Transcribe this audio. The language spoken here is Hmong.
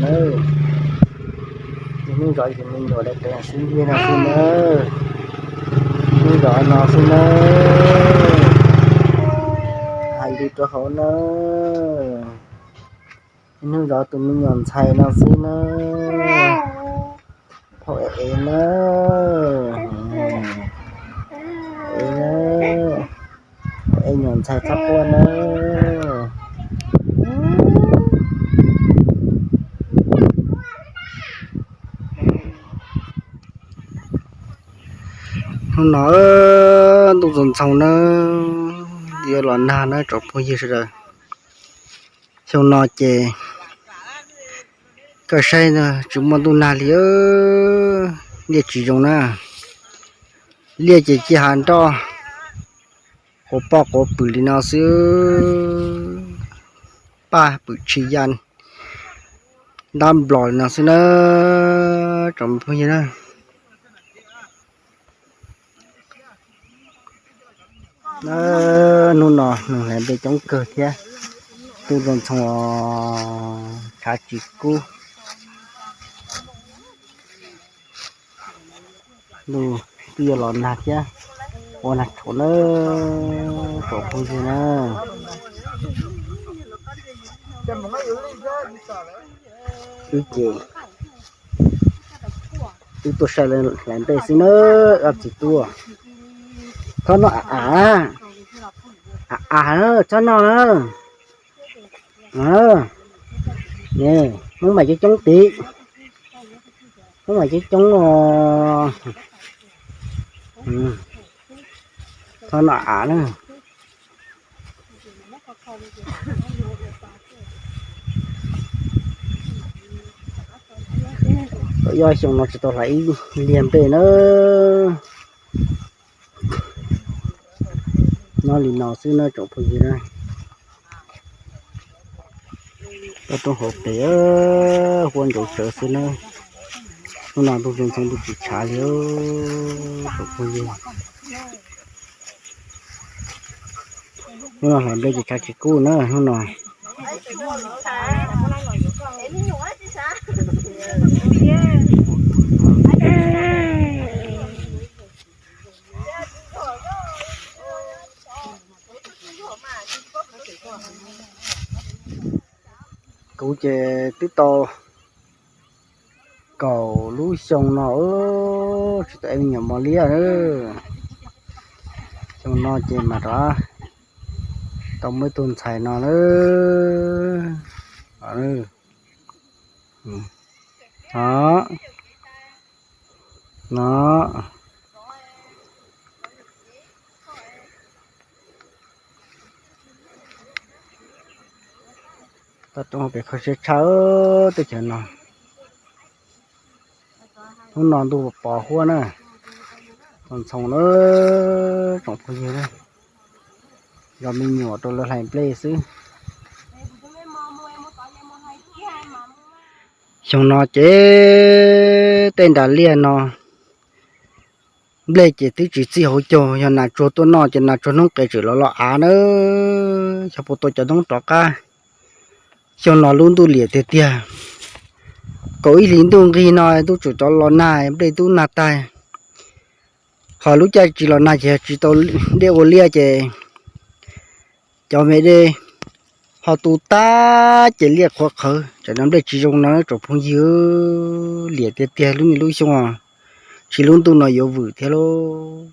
Hnub zov tus me nyuam daim pem sib ntiag no xwb nawb. Hnub zov no xwb nawb. Hais li rau hauv nawb. Hnub zov tus me nyuam ntxhais no xwb nawb. Phauj ev ev nawb. Ev nawb. Ev nyuam ntxhais txhob quaj nawb. Hnub no ntuj ntxhoo ntxhoo nawb, yuav los nag nawb tsoom phooj ywg sawv daws. Xyoo no ces koj saib tsis muaj ntuj nag li, liaj tsis zoo na. Liaj ces cia hav nroj quav poj quav pwm li no xwb, paj pwm tshis ya ntab nplos li no xwb na tsoom phooj ywg na. Hnub no neeg hlais nplej coob kawg thiab, ntuj ntxhoo ntxhoo, tshav tsis kub, ntuj twb yuav los nag thiab, ua nag tshuav nawb tsoom phooj ywg na. Wb ces wb tuaj saib hlais nplej xwb nawb ob txiv tub. Txhob noj av, av, av, txhob noj na. Hmoob mas coob coob tid, hmoob mas coob coob os. Txhob noj av na. Kom yog xyoo no tsis tau hlais ib liag nplej na. Nyob li no xwb na tsoom phooj ywg na. Toj roob hauv pes huab ntsaus tsawv xwb na. Hnub no ntuj ntxhoo ntxhoo ntuj tsis tshav li tsoom phooj ywg. Hnub no hlais nplej ces tshav tsis kub na hnub no. Kuv ces twb tau kaum lub xyoo no tsis tau ev me nyuam mos liab. Xyoo no ces mam rov tau muaj ib tug ntxhais no na. No, no. Toj roob pem kho siab tshaj teb chaws no. Hnub no ntuj pos huab na, ntxhoo ntxhoo na tsoom phooj ywg na. Zov me nyuam rau lawv hlais nplej xwb. Xyoo no ces tej nras liaj no nplej ces twb tsis txij hauv caug, yog nas tsuag tuaj noj ces nas tsuag hnub qes tseem los los av na. Xyov puas tau cov hnub rov qab. Xyoo no lub ntuj liam tiag tiag. Kaum ib hlis ntuj nqig no twb tseem rov los nag, nplej twb nag tag. Ho lub caij tsis los nag ces tsis tau dej ua liaj ces cov me dej ho tu tag ces liaj qhuav qhawv, tsam no nplej tsis zoo no tsoom phooj ywg. Liam tiag tiag lub niaj lub xyoo, tsis lub ntuj no yuav vwm thiab lauj.